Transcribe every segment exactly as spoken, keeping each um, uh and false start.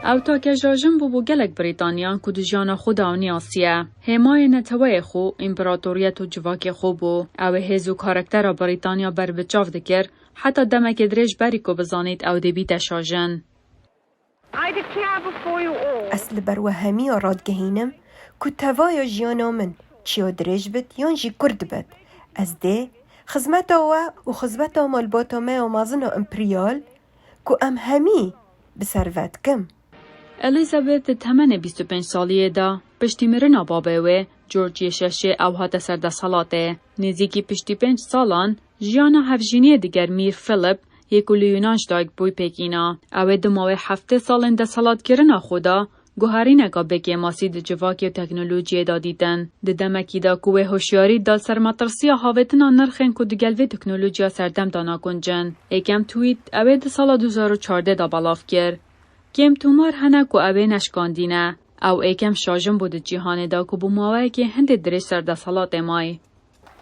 Ew take şajin bû bo gelek Brîtaniyan ku di jiyana xwe de ew niyasiye. Hêmayê neteweyê xwe, împaratoriyet û civakê xwe bû. Ew ê hêz û karaktera Brîtaniya berbiçav dikir, heta demekê dirêj berî ku bizanît ew dê bîte şajin. I declare before you all Ez li ber we hemiya radigehînim ku tevaya jiyana min çiya dirêj bit yan jî kurt bit, ez dê xizmeta we û xizmeta malbata me ya mezin a împerial ku em hemî bi ser ve dikim. Elizabeth di temenê bîst û pênc saliyê de, piştî mirina babê wê, George yê Şeşê, ew hate ser desthilatê. Nêzîkî piştî pênc salan, jiyana hevjîniyê diger Mîr Philip, yê ku li Yunan ji dayik bûy, pêk îna. Ew ê di mawê heftê salên desthilatkirina xwe de guherîneka bêkêmasî di civakê û teknolojiyê de dîtin. Di demekî de ku wê hoşyarî da ser metirsiya havêtina nirxên ku digel vê teknolojiya serdem de naguncin. Êkem tweet ew ê di sala du hezar û çardeh de belav kir. Kêm tomar hene ku ew ê neşkandîne. Ew êkem şajin bû di cîhanê de ku bi maweyekê hindê dirêj ser desthilatê may.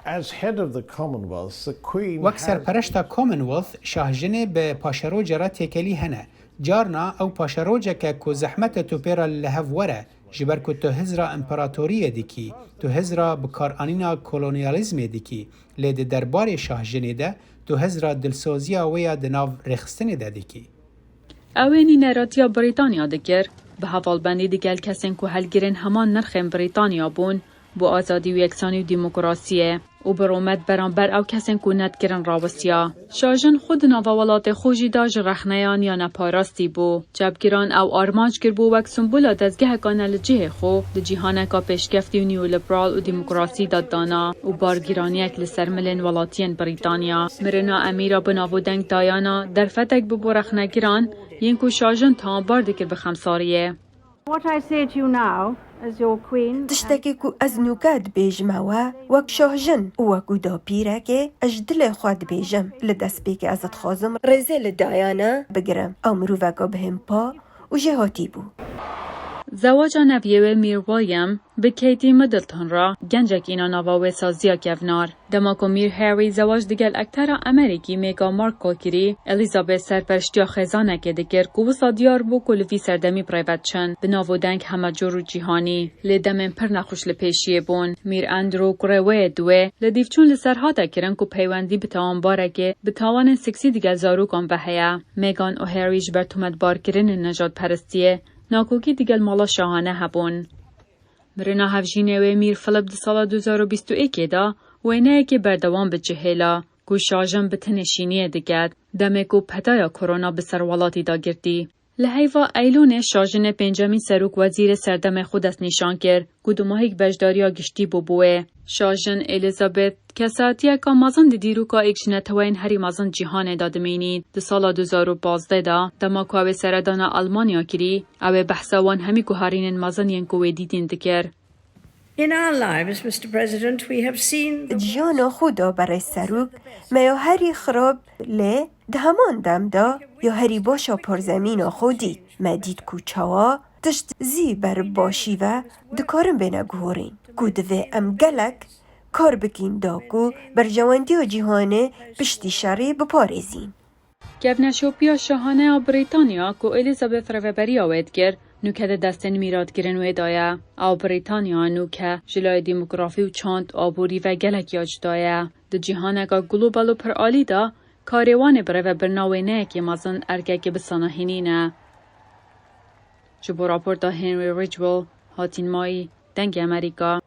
As head of the Commonwealth, the Queen Wek has serpereşta Commonwealth, şahjinê bi paşeroce re têkelî hene. Carna ew paşerocek e ku zehmet e tu pê re li hev were, ji ber ku tu hizra împeratoriyê dikî, tu hizra bikaranîna kolonyalîzmê dikî, lê di derbarê şahjinê de tu hizra dilsoziya wê ya di nav rêxistinê de dikî. Ew ê nîneratiya Brîtanya dikir, bi hevalbendî digel kesên ku helgirên heman nirxên Brîtanya bûn, bo azadî û yeksanî û demokrasiyê û bi rûmet beramber ew kesên ku nedikirin rawestiya. Şajin xwe di nava welatê xwe jî de ji rexneyan ya neparastî bû. Çepgiran ew armanc kiribû wek simbola dezgeheka ne li cihê xwe, di cîhaneka pêşkeftî û neoliberal û demokrasî de dana û bargiraniyek li ser milên welatiyên Brîtanya. Mirina Emîra bi navûdeng Diana derfetek bû bo rexnegiran, yên ku şajin tawanbar dikir bi xemsariyê. What I say to you now, as your Queen, Tiştekî ku ez nûke dibêjime we, wek şahjin û wek û dapîrekê, ez ji dilê xwe dibêjim, li destpêkê ez dixwazim rêzê li Diana bigirim. Ew miroveka bihempa û jêhatî bû. Zewaca neviyê wê Mîr William bi Katie Middleton re gencek îna nava wê saziya kevnar. Dema ku Mîr Harry zewac digel ektera Amerîkî Meghan Markle kirî, Elizabeth serpereştiya xêzanekê dikir ku wisa diyar bû ku li vî serdemî bi rê ve diçin, bi nav û deng hemecor û cîhanî. Lê demên pir nexweş li pêşiyê bûn. Mîr Andrew, kurê wê yê diwê, li dîvçûn li ser hate kirin ku peywendî bi tawanbarekê bi tawanên seksî digel zarokan ve heye. Meghan û Harry ji ber tometbarkirinên nejadperestiyê nakokî digel mala şahane hebûn. Mirina hevjînê wê Mîr Philip di sala du hezar û bîst û yekê de wêneyekê berdewam bi cihêla ku şajin bi tenê şîniyê diket, demê ku petaya korona bi ser welatî de girtî. Li heyva Eylûnê şajinê pêncemîn serok wezîrê serdemê xwe destnîşan kir ku dumahîk beşdariya giştî bû bi wê. Şajin Elizabeth kesayetiyeka mezin di dîroka êk ji neteweyên herî mezin cîhanê de dimînî. Di sala du hezar û pazdeh de, dema ku ew ê seredana Almanya kirî, ew ê behsa wan hemî guherînên mezin yên ku wê dîtîn dikir. In our lives, Mister President, we have seen the Di jiyana xwe de berê serok, me ya herî xirab lê di heman dem de ya herî baş a parzemîna xwe dît. Me dît ku çawa tişt zî ber bi başî ve dikarin bêne guhorîn, ku divê em gelek kar bikîn da ku berjewendiya cîhanê piştî şerê biparêzîn. Kevneşopiya şahane ya Brîtanya ku Elizabeth rêveberiya wê dikir, nûke di destên mîratkirin wê de ye. Ew Brîtanya nûke ji layê demografî û çand, aborî ve gelek ya cuda ye. Di cîhaneka global û piralî de, karê wan ê bi rêvebirina wêneyekê mezin erkekê bi sanahînî ne. Ji bo raporta Henry Ridgwell, Hatîn Mayî, Dengê Amerîka.